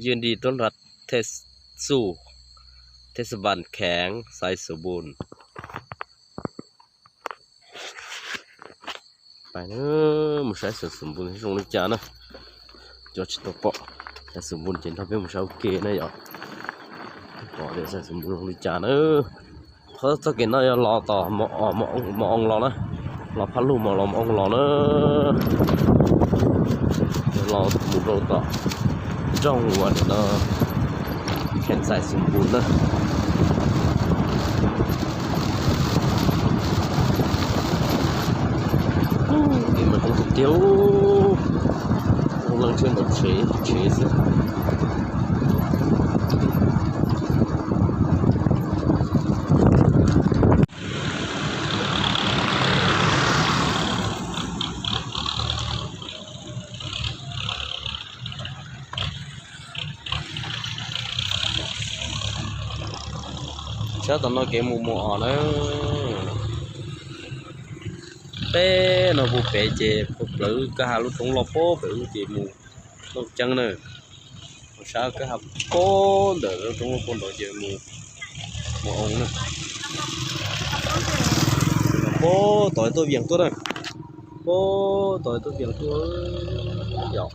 Yog di tuab nra thej xu, thej xu npas kheev xaiv xu npun. Pais na, mus saib xaiv xu npun zoo li cas na. Cov tsis tau pom, xaiv xu npun ces nrog peb mus saib ua ke na yom. Pom tias xaiv xu npun zoo li cas na. Qhov txoj kev no yog los tom Mos Oo los na, los Phaj Lug Mos Lus Mos Oo los na. Los mus rau tom nroog uas nim no kheev xaiv xu npun na. Kev mas roob tiag tiag, leej tsheb ntau tsheb tsheb xwb. Sab tom no kev mus Mus Os na. Peb no puag pem ces puag plawv kwj ha lub roob loj puag pem ub ces mus Looj Ceeb na. Sab kwj ha puag ntawm lub roob loj puag nraud ces mus Mus Oo na. Puag tod tuaj Vias tuaj na. Puag tod tuaj Vias tuaj yom.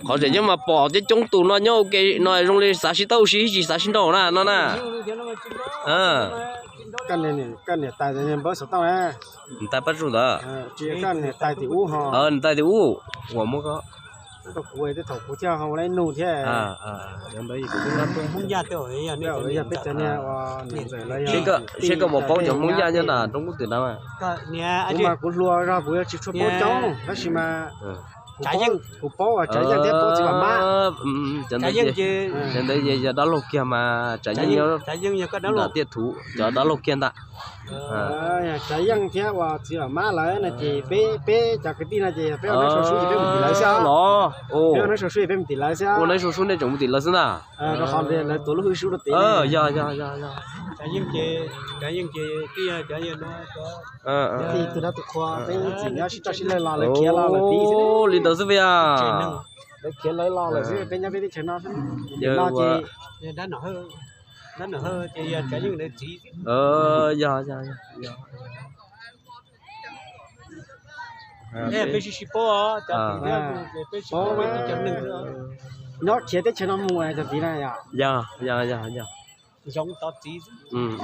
Qhov tseem ceeb mas pom coob coob tus no nyob ua ke no zoo li xav sib tau ua si tsis xav sib nrauj na no na. Niam tais npawb xov tooj, niam tais pab tsuj ntawd, niam tais tim ub, uas muab ko, kuv thiaj ho ua lab nug thiab. Yog peb cov niag ua niam ntxawm lawv, seb koj puas paub cov Hmoob Yaj nyob nram roob kub twm ntawd mas. Kuv mas kuv hluas zog kuv yuav tsis tshua paub coob tab sis mas kuv paub Tsav Yeej thiab paub Txiv Vam Mab. Cov ntawd ces yog dab laug kiag mas Tsav Yeej nyob nram Tiaj Thuv, cov dab laug kiag ntag. Tsav Yeej thiab uas Txiv Vam Mab lawv no ces peb, peb cov kwv tij no ces peb ua neeb sau sub ces peb mus tim lawv xwb los. Peb ua neeb sau sub ces peb mus tim lawv xwb. Ua neeb sau sub nej tseem mus tim lawv xwb ntag. Rau qhov lawv tuav lub hwj sub rau tid. Yog, yog, yog, yog. Tsav Yeej ces, Tsav Yeej ces twb yog cov, tus no tus qhua peb txwm nyob sib tso sib laig los lawv khiav los lawm tid xwb. Li ntawd xwb puas yog? Lawv khiav lawv los lawm xwb, peb nyob peb teb chaws no xwb. Ces dab Nom Hawj ces yog Tsav Yeej lawv txiv. Yog, yog, yog. Peb sib sib paub os, cov tim, peb sib paub cov neeg. Nyob khiav teb chaws no mus cov tid na yom. Yog, yog, yog, yog. Zoov tod txiv, txiv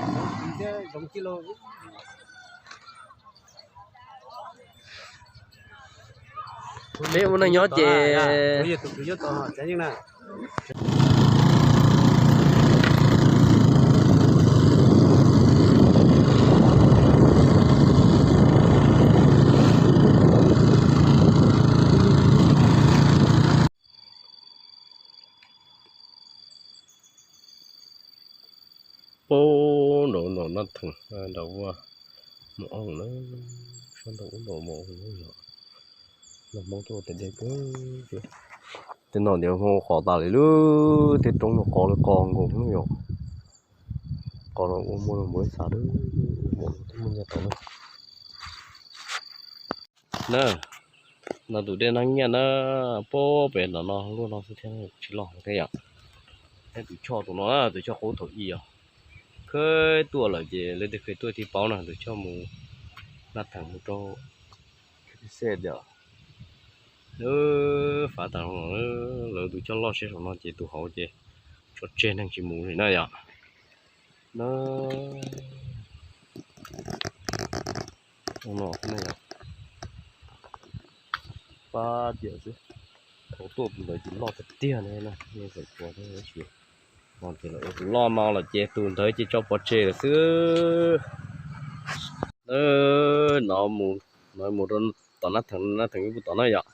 thiab zoov tij laug. Peb ua neej nyob ces Puag nraud nram Naj Theem nram ua Mus Oos na, sab nraud ub nraud Mus Oos na yom. Nag hmo tuaj tes dej kawg, tej no ntiav hmo qos tas li lub tej roob no qos li qos nkaus na yom. Qos no ua muaj muaj ib xav lawm, muaj nyiaj tau na. Na, no tus dej Naj Nyiaj na, puag pem nram no luaj no xwb thiab tsis loj thiab yom. Thiab tus choj tus no, tus choj qub thaum ub os, khawb tuaj lawm ces leej twg kev tuaj thiaj paub na, tus choj mus Naj Theem mus rau Xej tias fav tas los, lawv tus choj loj siab saum no ces tus hauv ces tso tseg neeg tsis mus li na yom. Na, no na yom, pab tiam xwb, thaum tuaj tus ntawd ces loj tiag tiag li na, nej txawm pom no ces lawv ua tus loj no lawm ces tus ntawd ces tso pov tseg lawm xwb. Na, no mus, no mus rau tom Naj Theem, Naj Theem ib puag tom na yom.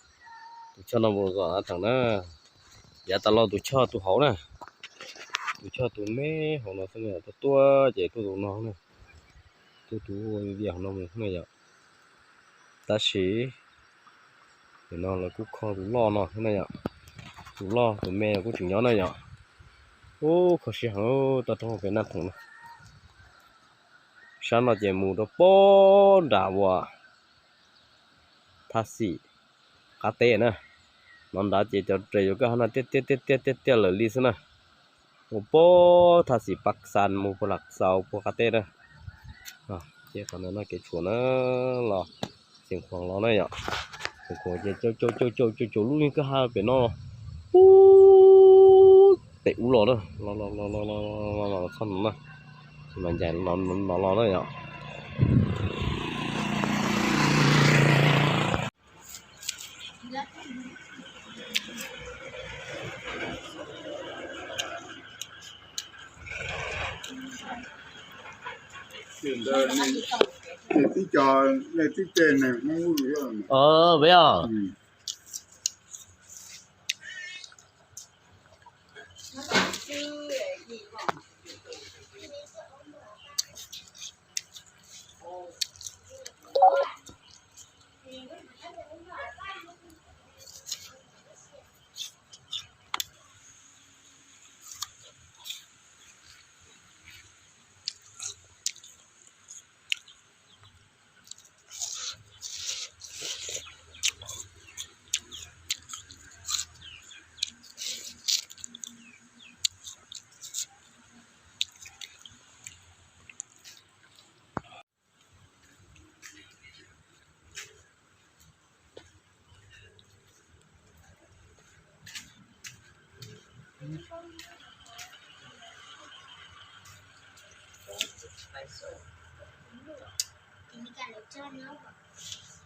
Tus choj no mus tom Naj Theem na, yav tas los tus choj tus hauv na, tus choj tus me hauv no xwb na, tuaj tuaj ces tuaj tus no na, tuaj tus vias hauv no mus na yom. Tab sis nim no lawv kuj kho tus loj no xwb na yom, tus loj tus me kuj tseem nyob na yom. Ub, kho siab heev toj roob pem Naj Theem na. Sab no ces mus rau puag nram uas Thaj Xim, qab teb na. No nrad ces cov res yuav kaj ha no tiaj tiaj tiaj tiaj tiaj lawm li xwb na. Mus puag thaj xim Paj Xas mus puag Lam Xaus puag qab teb na. Ces qhov no kev tshuam na los, Xeev Khuam los na yom. Xeev Khuam ces caum caum caum caum caum lub yeej kaj ha pem no los, ub, pem ub los na, los los los los los txog no na, mas ncaim no los na yom. Peb os.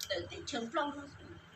Tawm teb chaws Nplog no xwb.